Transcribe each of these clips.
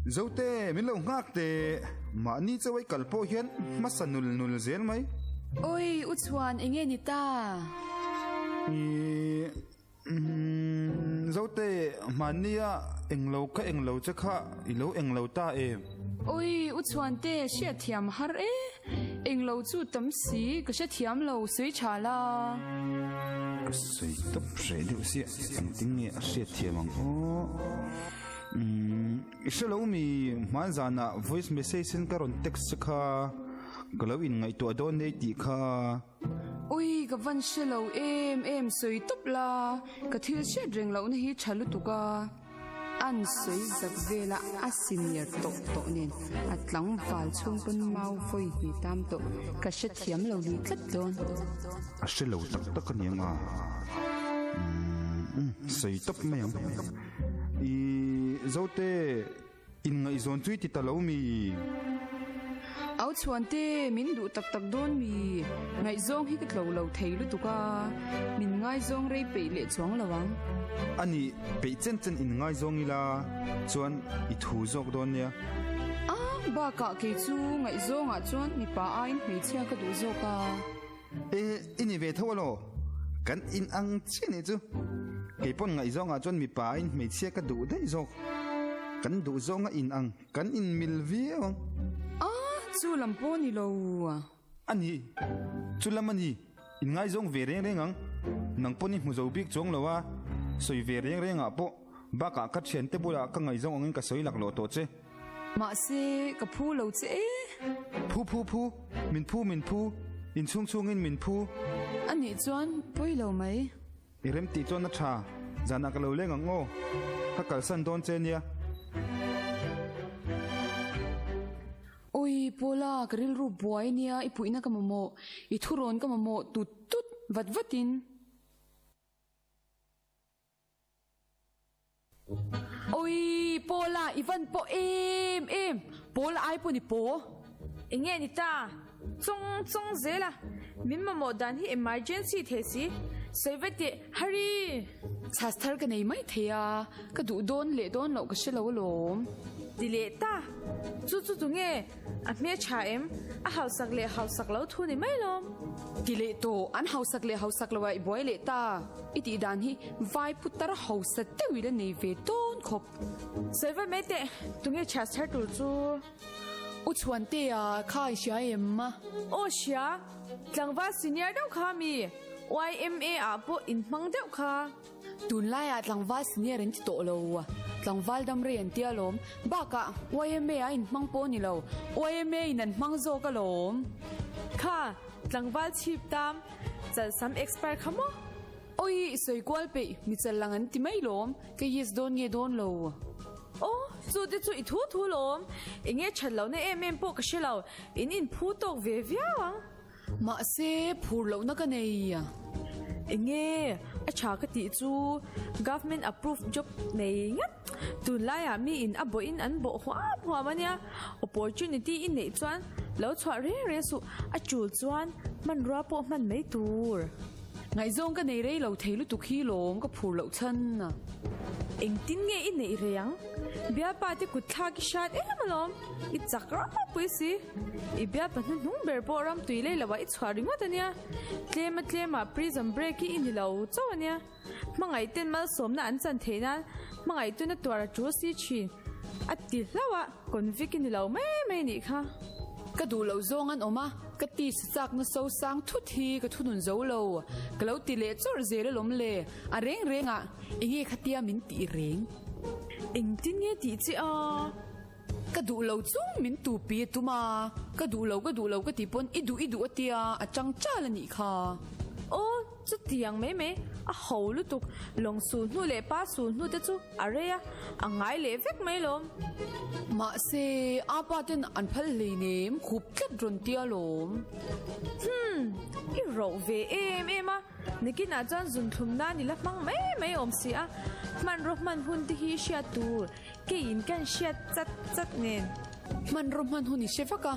Zote, min lo nghak teh. Mahni chauh ai kal pawh hian hmasa nul nul zel mai. Oi, u chhuan enge ni ta? Ih, umm, Zote, hmannia englo ka englo che kha i lo englo ta em? Oi, u chhuan te, hriatthiam har e. Englo chu tam si, ka hrethiam lo, sawi tha la. Ka sawi tawp hreh deuh sia, engtin nge a hriatthiam ang aw. Umm, i hre lo mi, hmanzanah voice message in ka rawn text che kha, ka lo inngaihtuah dawn nei tih kha. Ui, ka van hre lo em em, sawi tawp la, ka thil hriat reng lohna hi tha lutuk a. An sawi zak vela a senior tawh tawh nen a tlangval chhung pawn mau vawi hnih tam tawh ka hrethiam lo lui tlat dawn. A hre lo tak tak a niang a, umm, sawi tawp mai ang. I Zote, inngaihzawn chu i ti ta lo mi? Au chhuante, min duh tak tak dawn mi? Ngaihzawng hi ka tlo lo thei lutuk a, min ngaizawng rei peih leh chuang lo ang. A nih, peih chen chen inngaizawng ila chuan i thu zawk dawn nia. A, bakah kei chu ngaihzawngah chuan mipa aiin hmeichhia ka duh zawk a. E, i ni ve tho alaw? Kan in ang chiah nih chu. Kei pawn ngaihzawngah chuan mipa in hmeichhia ka duh daih zawk. Kan duh zawnga in ang, kan in mil viau ang. A, chu lam pawh ni lo. A ni, chu lam a ni. In ngaizawng ve reng reng ang. Nang pawn i hmu zo bik chuang lo a, sawi ve reng rengah pawh bakah ka thiante bulah ka ngaihzawng angin ka sawi laklawh tawh che. Mahse, ka phu lo che e. Phu phu phu, min phu min phu, inchhung chhungin min phu. A nih chuan pawi lo mai. I rem tih chuan a tha, zanah ka lo leng ang aw. Ka kalsan dawn che nia. Awi Paula, ka rilru buai nia, i puihna ka mamawh, i thurawn ka mamawh tut tut vat vatin. Awii Paula i van pawh em em, Paula ai pawh ni paw. Enge ni ta? Chawng chawng zel a, min mamawh dan hi emergency thei si, sawi ve teh hurry! Chhas thar ka nei mai thei a, ka duh dawn leh dawn loh ka hre lo alawm. Ti leh ta, chu chu tunge? A hmeltha em? A hausak leh hausak lo thu ni mai lawm. Ti leh tawh, an hausak leh hausak lo ah i buai leh ta. I tih dan hi vai putar hausa deuh i la nei ve dawn khawp. Sawi vat mai teh, tunge chhiat chhar tur chu? U Chhuantea kha i hria em? Aw hria, tlangval senior deuh kha mi, YMA ah pawh in hmang deuh kha. Tunlaiah tlangval senior an ti tawh lo, tlangval dam rei an tia lawm. Bakah YMA ah in hmang pawh a ni lo, YMA in an hmang zawk alawm. Kha, tlangval chhip tam. Chalsam expire kha maw? Awi, i sawi kual peih, mi chal lang an ti mai lawm, ka yes dawn nge dawn lo. Aw, chu te chu i thu thu lawm, enge that lohna em em pawh ka hre lo, in inphu tawk ve viau ang. Mahse, phur lohna ka nei. Enge, a tha ka tih chu government approved job nei ngat, tunlaiah mi in a bawhin an bawh huam huam ania, opportunity i neih chuan lo chhuah reng reng suh, a tul chuan hmanrua pawh hman mai tur. Ngaihzawng ka nei rei lo thei lutuk hi lawm ka phur loh chhan. Engtin nge i neih rei ang? Bialpa te kut thlak i hriat em alawm, i chak ropui si. I bialpa hnuhnung ber pawh ram tui lei lovah i chhuah ringawt ania. Tlema tlemah prison break hi i ni lo chauh ania. Hmangaih ten malsawmna an chan theih nan hmangaihtuna tuar a tul si thin. A ti hlauh a, convict i ni lo mai mai nih kha. Ka duh loh zawng an awm a, ka tisa chakna so sang thut hi ka thunun zo lo. Ka lo ti leh chawrh zel alawm le, a reng reng ah enge khatia min tih reng. Engtin nge tih che a? Ka duh lo chung min tu pi a tum a, ka duh lo ka duh lo ka tih pawn i duh i duh a tia a chang chal a nih kha. Aw chutiang mai mai a ho lutuk, lawng sul hnu leh pa sul hnu te chu a rei a, a ngai leh vek mai lawm. Mahse a pa ten an phal hleinem khup tlat rawn tia lawm. Hum, i roh ve em em a. Nikinah chuan zunthlum nan i la hmang mai mai awm si a, hmanraw hman hun te hi hriat tur keiin kan hriat chat chat nen. Hmanraw hman hun i hre vak a,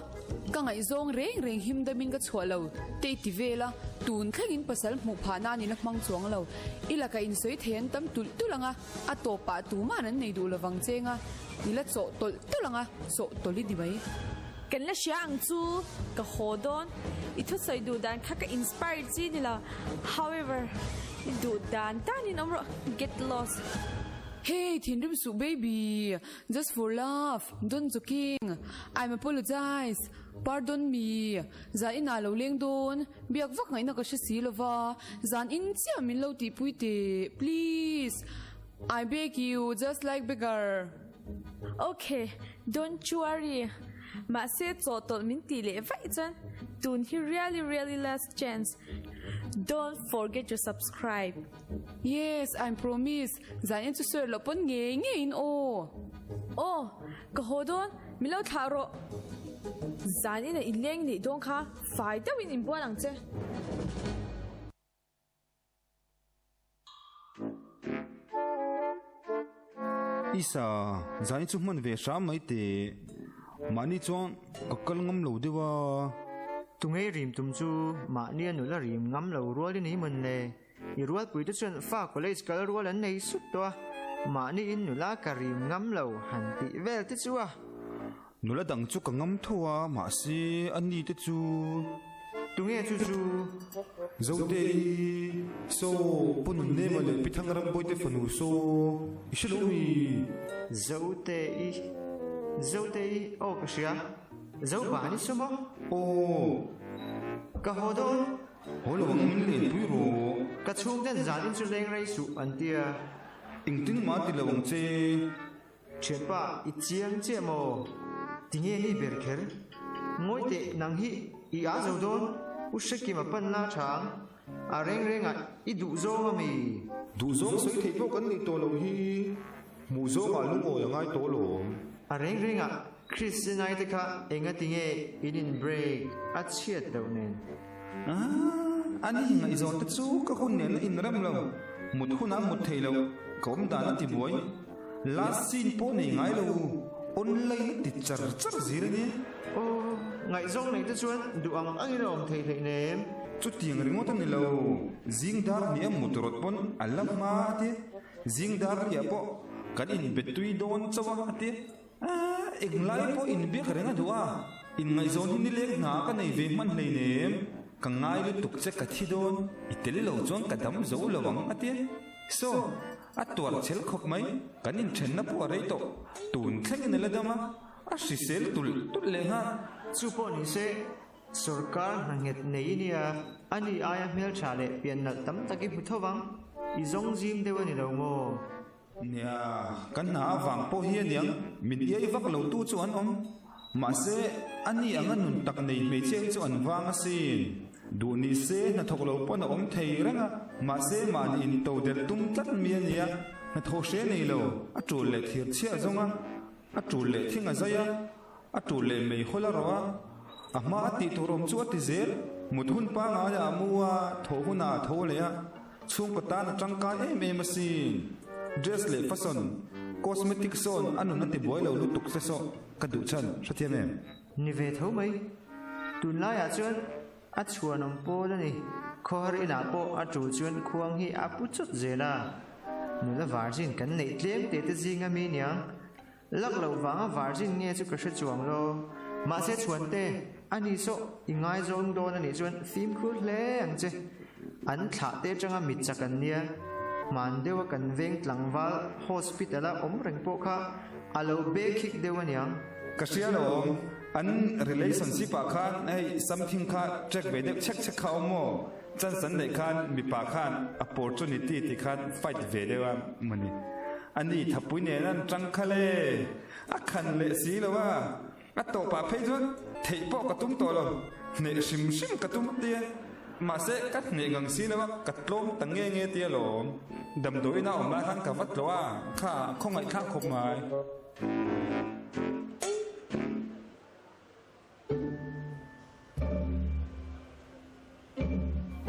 ka ngaihzawng reng reng him damin ka chhuah lo te i ti vel a, tun thlengin pasal hmuh phah nan i la hmang chuang lo. I lakah insawi thei an tam tulh tulh ang a, a tawpah tuma'n an nei duh lovang cheng a, i la chawh tawlh tawlh ang a, chawh tawlh i ni mai. Kan la hria ang chu, ka haw dawn. I thusawi duh dan kha ka inspire chi ni lo. However, i duh dan danin awm rawh, get lost. Hey, thinrim suh baby, just for love, don't joking, I'm apologize, pardon me, zan inah lo leng dawn, biak vak ngaihna ka hre si lova, zan in chiah min lo tihpui teh, please, I beg you, just like beggar. Ok, don't you worry, mahse chawhtawlh min tih leh vaih chuan tun hi really really last chance, don't forget to subscribe. Yes, I'm promise, zan en chu sawi loh pawn ngei ngeiin aw. Aw, ka haw dawn, min lo thlah rawh. Zan ina inleng nih dawn kha fai deuhin inbual ang che. Isa, zan hi chu hman ve hram mai teh. Mahni chuan ka kal ngam lo deuh a. Tunge rim tum chu mahnia nula rim ngam lo rual i ni mawn le? I rualpuite chuan fa college kal rual an nei sup tawh a, mahni in nula ka rim ngam lo han tih vel te chu a. Nula dang chu ka ngam tho a, mahse a ni te chu. Tunge chu chu? Zote i, Saw, Pu Nunnema leh Pi Thangrambawite fanu saw, i hre lo mi? Zote i, Zote i, aw ka hria. Zobani saw maw? Aw. Ka haw dawn. Haw lo ang min lenpui rawh. Ka chhungten zanin chu leng rei suh an tia. Engtin mah ti lo ang che. Thianpa i chiang chiah maw? Tinge ni ber kher? Ngawi teh nang hi i a zo dawn? U Hrekima panna tha ang. A reng rengah i duh zawng a mi? Duh zawng sawi theih pawh kan nei tawh lo hi. Hmuh zawngah lungawi a ngai tawh lawm. A reng rengah Christianai te kha enga tinge in in break a chhiat loh nen. Aaa, ani ngaihzawn te chu ka hun nen a inrem lo, mut hunah mut thei lo, ka awm dan a ti buai. Last scene pawh nei ngai lo, online a ti char char zir a nia. Aw, ngaihzawng nei te chuan duh ang angin a awm thei hleih nem. Chutiang ringawt a ni lo, zing dar hnih a mut rawt pawn a la hma a ti. Zing dar riah pawh kan inbe tui dawn chauh a a ti. Aaa, englai pawh inbiak reng a duh a, inngaihzawn hi nileng hna ka nei ve hman hleinem, ka ngai lutuk che ka thi dawn, i tel lo chuan ka dam zo lo ang a ti. Saw, a tuar chhel khawp mai, kan inthenna pawh a rei tawh, tun thlengin a la dam a, a hrisel tulh tulh leh nghal. Chu pawh ni se, Sorkar hna nghet nei i nia, a ni aia hmeltha leh pian nalh tam tak i hmu tho vang, i zawng zim deuh a ni lo maw? Nia, kan hna avang pawh hi aniang, min iai vak lo tu chu an awm. Mahse, a ni anga nun tak nei hmeichhia hi chu an vang asin. Duh ni se hnathawk lo pawn a awm thei reng a, mahse mahni in to delh tum tlat mi a nia, hnathawh hre nei lo, a tul leh thir chhiah zawng a, a tul leh thing a zai a, a tul leh mei hawl a rawh a, a hma a tih tur awm chu a ti zel, mut hun pangngai ah a mu a, thawh hunah a tho leh a. Chhungkaw tan a tangkai em em asin. Dress leh fashion, cosmetic sawn a nun a ti buai lo lutuk se saw ka duh chhan hrethiam em? Ni ve tho mai. Tunlaiah chuan a chhuanawm pawl a ni. Khawhar inah pawh a tul chuan khuang hi a pu chawt zel a. Nula virgin kan neih tlem te te zinga mi niang. Lak loh vanga virgin nge chu ka hre chuang lo. Mahse chhuante, a ni saw i ngaizawng dawn a nih chuan fimkhur hle ang che. An thlah te atanga mit chak an nia. Hman deuha kan veng tlangval hospital a awm reng pawh kha a lo be khik deuh aniang. Ka hria lo awm. An relationship ah khan hei something kha track ve deuh chhek chhek kha awm maw? Chance an neih khan mipa khan opportunity ti khan fight ve deuh a mawni. A ni thapui nen an tang kha le, a khan leh si lo a, a tawpah phei chuan theih pawh ka tum tawh lo, hneh hrim hrim ka tum tia, mahse ka hneh ngang si lo a, ka tlawm ta nge nge tia lawm. Damdawiin a awm lai khan ka va tlawh a, kha khawngaihthlak khawp mai.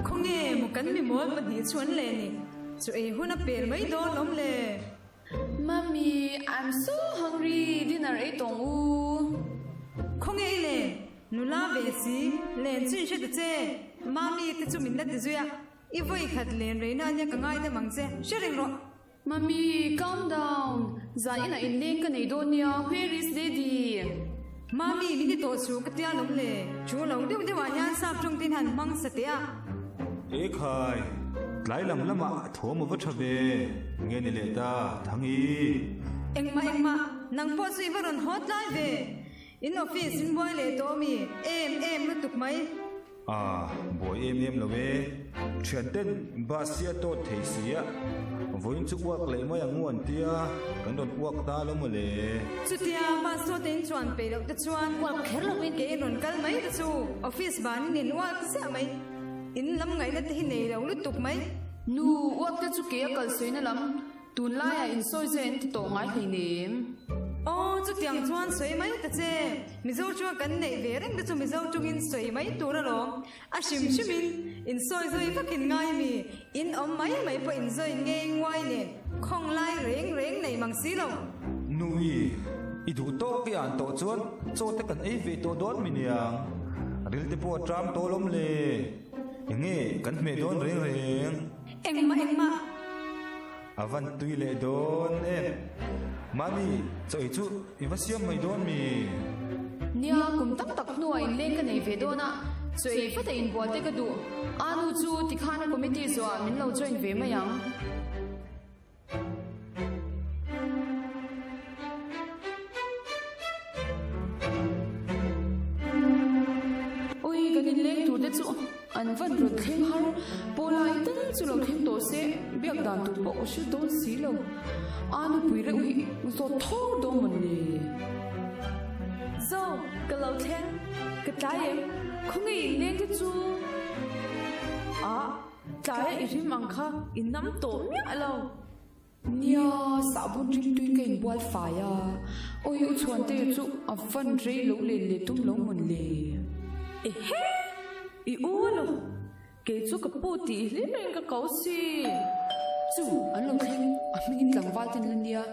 Khawnge maw kan mimawl pahnih chu an leh ni? Chu ei hun a pel mai dawn lawm le. Mummy, I'm so hungry, dinner ei tawng u. Khawnge i len? Nula ve si, len chu in hre ta che. Mami te chu min la ti zui a, i vawi khat len reina ania ka ngai deuh ang che, hre reng rawh. Mami, calm down, zan inah inleng ka nei dawn nia, where is daddy? Mami, min ti tawh chu ka tia lawm le, thu lo deuh deuhah hian sap tawng tin han hmang sa teh a. E khai, tlai lam lamah thawm a va tha ve, nge ni leh ta, Thangi. Engmah engmah, nang pawh chu i va rawn haw tlai ve, in office in buai leh tawh ami, em em lutuk mai. A buai em em lo e. Thian ten bus hi a tawt thei si a, vawiin chu uak leh mai ang u an tia, kan rawn uak ta lo maw le. Chutia bus tawt in chuan peih loh te chuan uak kher lo in ke in rawn kal mai te chu office banin in uak ziah mai. In lam ngaihna te hi nei lo lutuk mai. Nu, uak te chu ke a kal sawi na lam. Tunlaiah insawi zai an ti tawh ngai hleinem. Aw, chutiang chuan sawi mai ta che. Mizo chunga kan neih ve reng te chu Mizo chungin sawi mai tur alawm. A hrim hrimin insawi zawi vakin ngai mi, in awm mai mai pawh inzawi ngei nguai nen khawng lai reng reng nei mang si lo. Nui, i duh tawk i an tawh chuan chaw te kan ei ve tawh dawn mi niang. Ril te pawh a ṭam tawh alawm le. Enge kan hmeh dawn reng reng. Engmah engmah. A van tui leh dawn em. Mami, chaw ei chu i va siam mai dawn mi? Nia, kum tam tak hnuah inleng ka nei ve dawn a, chaw ei vat a inbual te ka duh. Anu chu tikhan committee zawhah min lo join ve mai ang. Ui, kan inleng tur te chu an van rawn thleng har, pawlai tal chu lo thleng tawh se, biak dan tur pawh ka hre dawn si lo. A nupui reuh hi zawt thawr dawn mawn le. Zo, ka lo thleng, ka tlai em, khawnge inleng te chu? Ah. Tlaia i rim ang kha i nam tawh miah lo. Nia, sahbun rimtui ka inbual fai a, awi u Chhuante chu a van rei lo len leh tum lo mawn le. Ehe! I u lo, kei chu ka pu tih hlim reng ka ko si. Chu, an lo thleng, a hmingin tlangval ten la nia,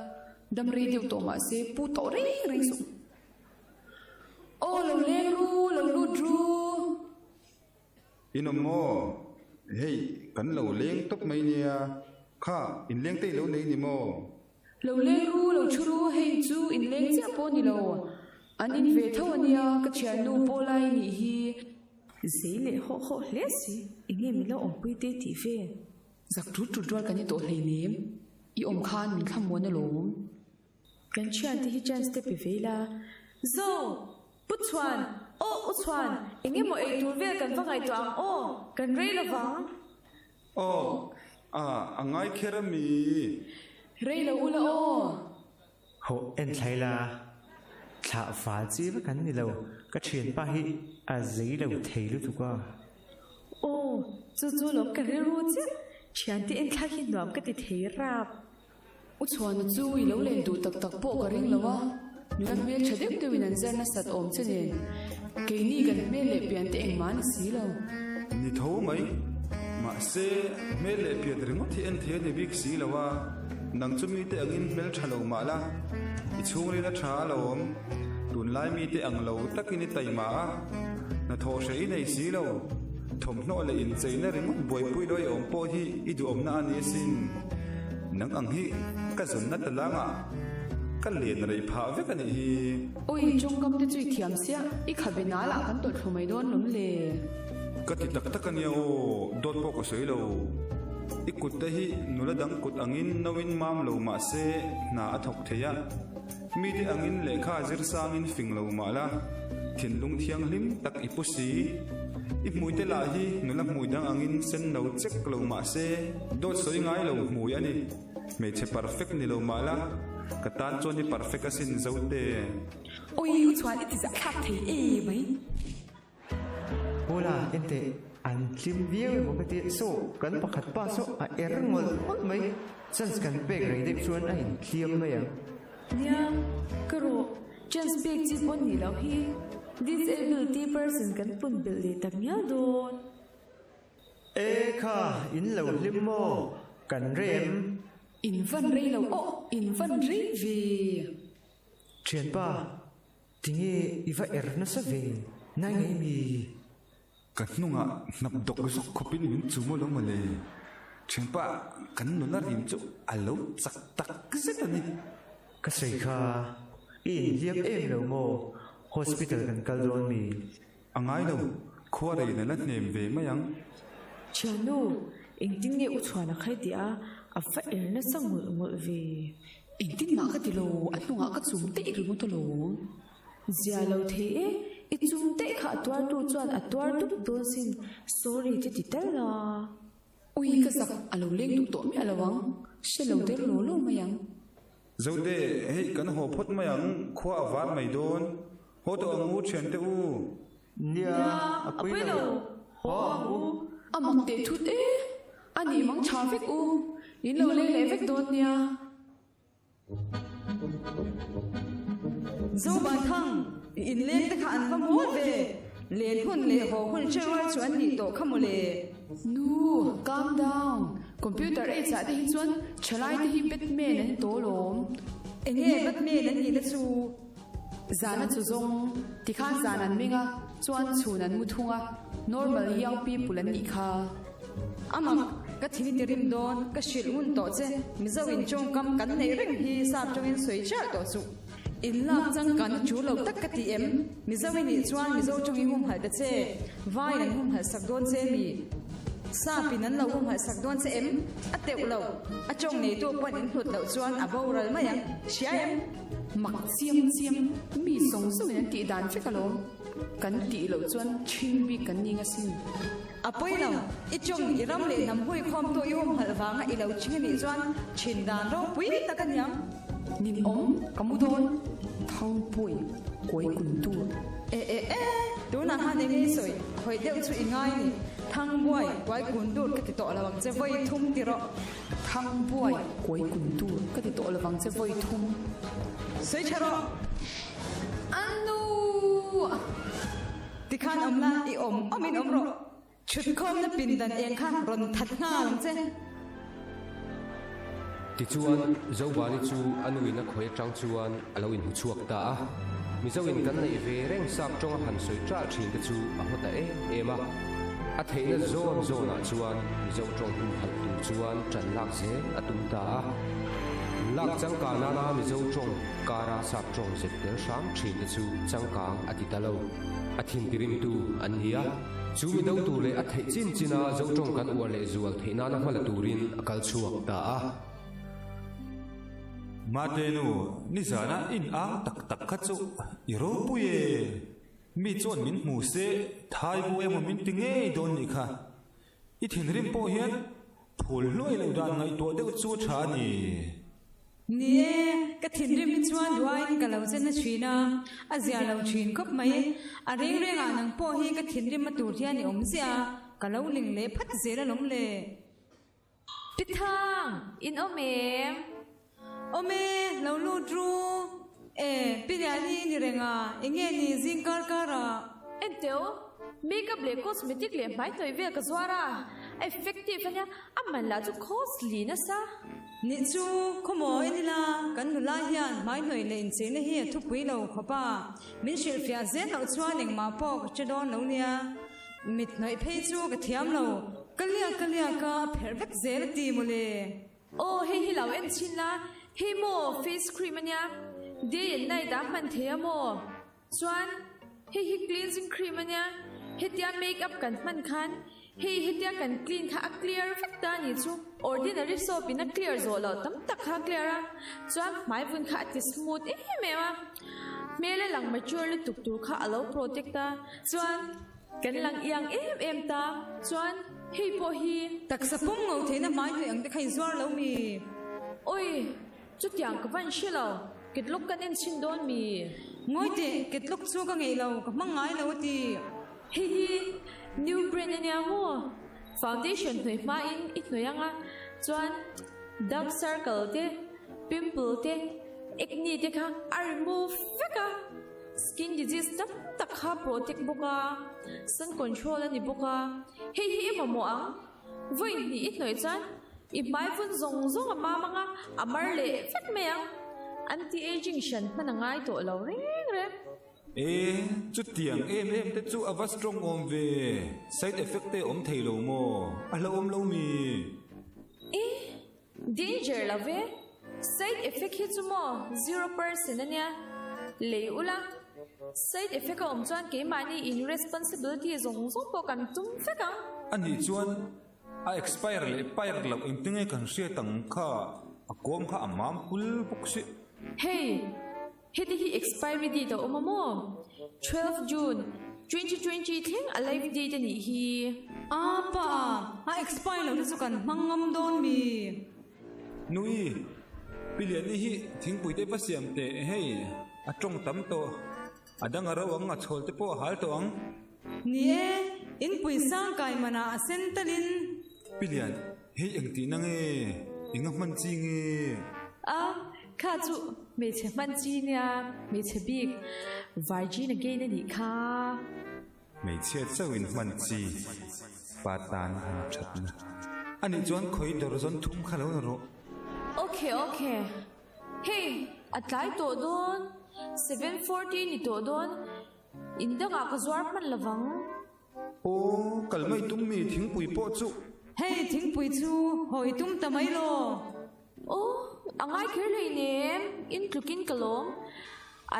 dam rei deuh tawh mah se pu tawh reng reng suh. Aw lo leng ru, lo lut ru. In awm maw? Hei, kan lo leng tawp mai nia. Kha, inleng te i lo nei ni maw? Lo leng ru, lo thu ru, hei chu inleng chiah pawh ni lo. An in ve tho a nia, ka thiannu pawh lai nih hi. Zei leh hawh hawh hle si, enge min lo awmpui te tih vel. Zak tut tut rual kan i tawh hleinem, i awm khan min thlamuan alawm. Kan thiante hi chance te pe ve ila. Zo! Pu Chhuan! Aw U Chhuan! Eng emaw ei tur vel kan va ngaihtuah ang aw! Kan rei lo vang. Aw, a, a ngai kher a mi? Rei lo ula aw! Hawh en thlai la, thlah fal chi vek an ni lo, ka thianpa hi a zei lo thei lutuk a. Aw, chu chu lawm ka rilru chiah, thiante en thlak hi nuam ka ti thei rap. U Chhuana chu i lo len duh tak tak pawh ka ring lo a, nula hmel tha deuh deuhin an zar nasat awm che nen, keini kan hmel leh pian te engmah a ni si lo. Ni tho mai, mahse hmel leh pian ringawt hi en thei a ni bik si lo a, nang chu mite angin hmel tha lo mah la, i chhungril a tha alawm, tunlai mite ang lo takin i taima a, hnathawh hreh i nei si lo, thawmhnaw leh incheina ringawt buaipui lo i awm pawh hi i duhawmna a ni asin. Nang ang hi ka zawnna ta langah ka len rei phah vek a nih hi. Oi, tawngkam te chu i thiam sia, i khabe nal ah kan tawlh thlu mai dawn lawm le. Ka ti tak tak a nia aw, dawt pawh ka sawi lo. I kut te hi nula dang kut angin no in mam lo mah se hna a thawk thei a. Mite angin lehkha zir sangin fing lo mah la, thinlung thianghlim tak i pu si. I hmuite lah hi nula hmui dang angin sen lo chek lo mah se, dawt sawi ngai lo hmui a ni. Hmeichhe perfect ni lo mah la, ka tan chuan i perfect asin Zote. Oi, u chuan i ti zahthlak thei e mai. Paula, Enteh, an hlim viau emaw ka tia, saw kan pakhat pa saw a er ngawlh ngawlh mai, chance kan pek rei deuh chuan a inhliam mai ang. Nia, ka rawh, chance pek chi pawn nih loh hi, disability person kan pun belh leh tak ngial dawn. E kha, in lo hlim maw? Kan rem. In van rei lo aw, in van rei ve. Thianpa. Tinge i va er nasa ve, nai ngei mi? Ka hnungah hnap dawk zawk khawpin min chum alawm mawle. Thianpa, kan nula rim chu a lo chak tak zet a ni. Ka sawi kha, i inhliam em lo maw? Hospital kan kal dawn mi? A ngai lo, khua rein a la hnem ve mai ang. Thiannu, engtin nge u chhuan a khai tih a, a va er nasa ngawlh ngawlh ve. Engtin mah ka ti lo, a hnungah ka chum daih ringawt alawm. Zia lo thei e, i chum daih kha a tuartu chuan a tuar dup dawn sin, sorry te ti tal la. Ui ka zak, a lo leng duh tawh miah lo ang, hre lo der law law mai ang. Zote, hei kan haw phawt mai ang, khua a var mai dawn. Haw tawh ang u thiante u. Nia, a pui lo, haw ang u. A mak teh thut e, a nih mang tha vek u, in lo leng leh vek dawn nia. Zobathang, i inleng te kha an va mawl ve, len hun leh haw hun hre rual chu an nih tawh kha mawle. Nu, calm down, computer age ah te hi chuan thalai te hi Batman an ni tawh alawm. Enge Batman an nihna chu? Zan a chu zawng, tikhan zan an meng a, chuan chhun an mu thung a, normal young people an nih kha. Amak, ka thil ti rim dawn, ka hrilh ngun tawh che, Mizo in tawngkam kan neih reng hi sap tawngin sawi ṭalh tawh suh. In lak changkan a ṭul lo tak ka ti em? Mizo i nih chuan Mizo tawng i humhalh ta che, vaiin an humhalh sak dawn che mi? Sap in an lo humhalh sak dawn che em? A teuh lo, a tawng neitu pawn in hlut loh chuan a boral mai ang, hria em? Mak chiam chiam, mi zawng zawngin an tih dan vek alawm. Kan tih loh chuan ṭhing bik kan ning asin. A pawi lo, i tawng i ram leh hnam hawi khawm tawh i humhalh vanga i lo ṭhing anih chuan ṭhin dan ropui tak a niang. Nin awm, ka mu dawn. Thangpuai, kuai kun tur. E e e, tunah khan eng nge sawi, khawih deuh chu i ngai ni. Thangbuai, kuai kun tur ka ti tawh lo ang che vawi thum ti rawh. Thangbuai, kuai kun tur ka ti tawh lovang che vawi thum. Sawi tha rawh. A nu! Tikhan awm la, i awm awmin awm rawh. Chhutkhawmna pindan eng kha rawn that nghal ang che. Tichuan, Zobali chu a nuin a khawi atang chuan a lo inhmu chhuak ta a. Mizoin kan neih ve reng sap tawng a han sawi ṭalh ṭhin te chu a haw ta em em a. A theihna zawn zawnah chuan Mizo tawng humhalh tur chuan ṭan lak zel a tum ta a. Lak changkang nana Mizo tawng kara sap tawng zep tel hram ṭhin te chu changkang a ti ta lo. A thintirimtu an ni a. Chu mi do tur leh a theih chin china Zo tawng kan uar leh zual theih nana hma la turin a kal chhuak ta a. Mate nu, nizana in ang tak tak kha chu i ropui e. Mi chuan min hmu se thai bu emaw min ti ngei dawn nih kha. I thinrim pawh hian phul hluai lo dan ngaihtuah deuh chu a tha a ni. Ni e, ka thinrim hi chuan duaiin ka lo chen a thin a, a zia lo thin khawp mai. A reng rengah nang pawh hi ka thinrim a tur hian i awm ziah a, ka lo ling leh phat zel alawm le. Pi Thang, in awm em? Awm e, lo lut ru. E, Pi Liani i ni reng a, eng nge ni zing kar kar ah? Enteu, makeup leh cosmetic leh hmai hnawih vel ka zuar a, a effective ania, a man lah chu costly nasa. Nih chu, khawmaw en ila, kan nula hian hmai hnawih leh incheina hi a thupui lo khawp a, min hrilhfiah zel loh chuan engmah pawh ka che dawn lo nia. Mit hnawih phei chu ka thiam lo, ka liak ka liak a, a pherh vek zel a ti mawle. Aw hei hi lo en chhin la, hei maw face cream ania, day and night ah hman thei a maw? Chuan hei hi cleansing cream ania, hetia make up kan hman khan hei hetia kan clean kha a clear vek ta a nih chu, ordinary soap in a clear zawh loh tam tak kha a clear a, chuan hmai vun kha a ti smooth em em a, hmel a lang mature lutuk tur kha a lo protect a, chuan kan lang iang em em ta, chuan hei pawh hi. Taksa pum ngo theihna hmai hnawih ang te kha inzuar lo mi? Oi, chutiang ka van hre lo, ketluk kan en chhin dawn mi? Ngawi teh, ketluk chu ka ngeih lo, ka hmang ngai lo a ti. Hei hi new brand a nia maw? Foundation hnawih hmain i hnawih ang a, chuan dark circle te, pimple te, acne te kha a remove vek a. Skin disease tam tak kha protect bawk a, sun control a ni bawk a, hei hi i mamawh ang. Vawi hnih i hnawih chuan i hmai vun zawng zawng a mam ang a, a mar leh vek mai ang. Anti-aging hran hman a ngai tawh lo reng reng. E, chutiang em em te chu a va strong awm ve, side effect te awm thei lo maw? A hlauhawm lo mi? E, danger lo ve, side effect hi chu maw 0% a nia, lei ula, side effect a awm chuan keimahni in responsibility zawng zawng pawh kan tum vek ang. A nih chuan A expire leh pire loh engtinge kan hriat ang kha a kawm kha a mam hul bawk si. Hei, heti hi expiry date a awm a maw? 12 June, 2020 thleng a live date a nih hi. A pa, a expire loh te chu kan hmang ngam dawn mi? Nui, Pi Liani hi thingpui te va siam teh hei, a tawng tam tawh. A dang a ro ang, a chhawl te pawh a hal tawh ang. Ni e, inpui sang kai manah a sen talin. Pi Lian, hei eng tihna nge? Eng a hman chi nge? A, kha chu hmeichhe hman chi nia, hmeichhe bik virgin again a nih kha. Hmeichhia chauhin hman chi pa tan a han thatna. A nih chuan khawi dawr zawn thum kha lo na rawh. Ok, ok. Hei, a tlai tawh dawn. 7:40 ni tawh dawn. In dangah ka zuar hman lovang. Aw, kal mai tum mi thingpui pawh chu. Hei, thingpui chu hawi tum ta mai law. Aw, a ngai kher hlei nem, in tlukin ka lawm.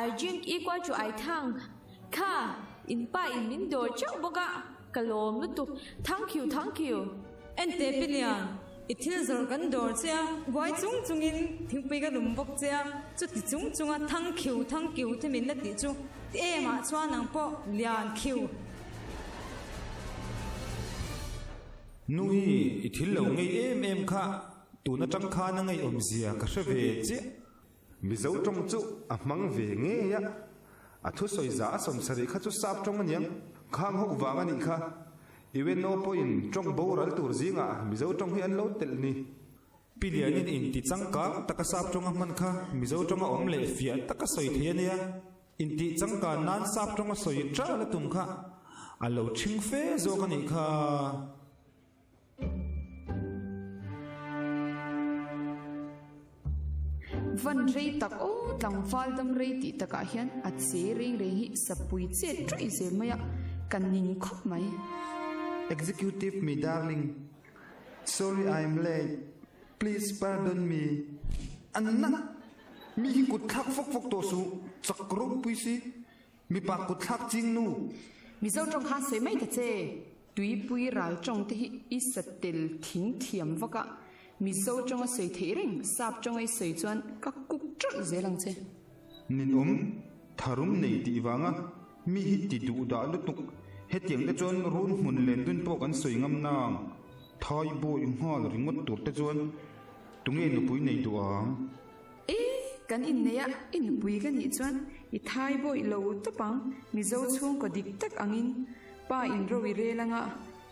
I drink equal to I thank. Kha, in pa in min dawr teuh bawk a, ka lawm lutuk. Thank you, thank you. Ente Pilian, i thil zawrh kan dawr che a, buai chung chungin thingpui ka lum bawk che a, chuti chung chunga thank you, thank you te min la tih chu ti em ah chuan ang pawh lian khiu. Nui, i thil lo ngei em em kha, tun atang khan a ngeiawm zia ka hre ve chiah. Mizo tawng chu a hmang ve ngei a, a thusawi za a sawmsarih kha chu sap tawng a niang, khang hawk vang a nih kha. UNO pawhin tawng boral tur zingah Mizo tawng hi an lo telh ni. Pi Lianin inti changkang taka sap tawng a hman kha Mizo tawng a awm leh fiah taka sawi thei a nia, intih changkan nan sap tawng a sawi ṭal a tum kha a lo ṭhing fe zawk a nih kha. Van rei tak aw tlangval dam rei tih takah hian a che reng reng hi sapui chet ṭawih zel mai a, ka ning khawp mai. Executive me darling, sorry I am late, please pardon me. Anna! Mi hi kut thlak fawk fawk tawh suh, chak ropui si. Mipa kut thlak ching nu. Mizo tawng kha sawi mai ta che. Tuipui ral tawng te hi i sa tel thing thiam vak a, Mizo tawng a sawi theih reng, sap tawng a i sawi chuan ka kuk tawlh zel ang che. Ninawm, tharum nei tih vanga mi hi ti duh dah lutuk, hetiang te chuan run hmun len dun pawh kan sawi ngam nang, Thai bawi nghal ringawt tur te chuan tunge nupui nei duh ang? E, kan inneih a, i nupui ka nih chuan i thai bawih lo tawp ang, Mizo chhungkaw dik tak angin pa in ro i rel anga,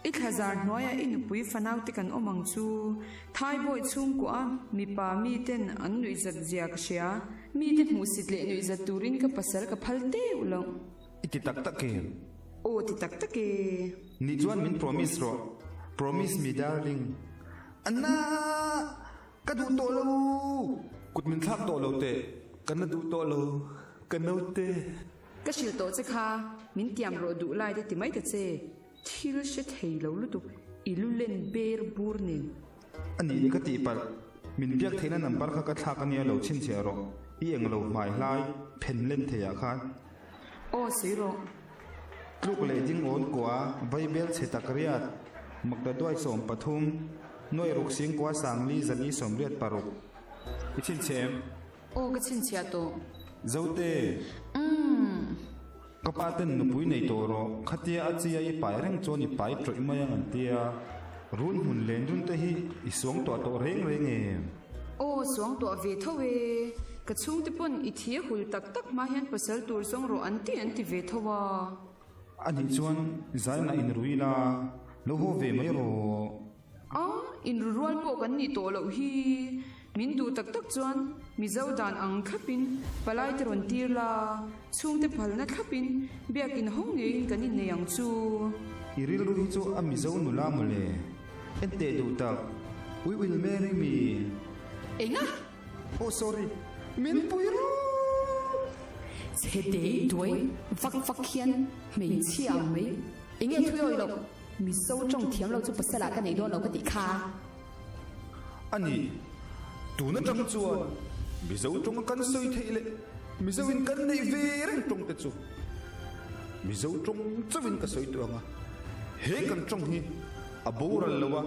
i thlazar hnuaiah i nupui fanau te kan awm ang chu. Thai bawih chhungkua a mipa miten an nuihzat zia ka hria, mite hmuhsit leh nuihzat turin ka pasal ka phal teuh loh. I ti tak tak em? Aw ti tak tak e. Nih chuan min promise rawh, promise me darling. Anna! Ka duh tawh lo! Kut min thlak tawh lo teh, ka na duh tawh lo, ka naute. Ka hrilh tawh che kha, min tiam rawh duh lai te ti mai ta che, thil hre thei lo lutuk, i lu len ber bur nen. A nih leh ka tihpalh, min biak theihna number kha ka thlak ania lo chhinchhiah rawh, i eng lo hmai hlai phen len theiah khan. Aw sawi rawh. Tluk leh ding awn kua Vaibel chhe tak riat, Maktaduai 13, Nuai ruk sing kua sangli zali 86. I chhinchhiah em? Aw ka chhinchhiah tawh. Zote. Umm. Ka pa ten nupui nei tawh rawh, khatia a chia i pai reng chuan i pai tawih mai ang an tia. Run hmun len dun te hi i suang tuah tawh reng reng em? Aw suang tuah ve tho e, ka chhungte pawn i thi a hul tak tak hma hian pasal tur zawng rawh an ti an ti ve tho a. A nih chuan zaina inrui la, lo haw ve mai rawh. A, inru rual pawh kan nih tawh loh hi. Min duh tak tak chuan Mizo dan ang thlapin palai te rawn tir la, chhungte phalna thlapin biakin hawng ngeiin kan innei ang chu. I rilru hi chu a Mizo nula mawle. Enteh duh tak, we will marry me. Enga? Oh sorry, min pui rawh! Chhe dei duai vak vak hian hmeichhia ang mai. Enge thui awi loh, Mizo tawng thiam lo chu pasal ah ka nei dawn lo ka tih kha. A ni, tun atang chuan Mizo tawnga kan sawi theih leh Mizo in kan neih ve reng tawng te chu Mizo tawng chauhin ka sawi tawh ang a, he kan tawng hi a boral lo a,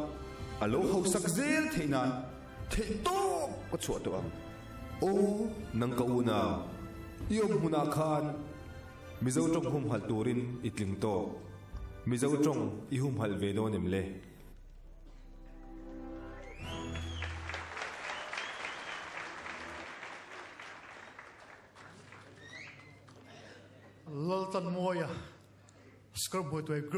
a lo hausak zel theih nan theih tawp ka chhuah tawh ang. Aw, nang ka unau, i awm hmunah khan Mizo tawng humhalh turin i tling tawk. Mizo tawng i humhalh ve dawn em le? Laltanmawia, Scarboy Tuai Group.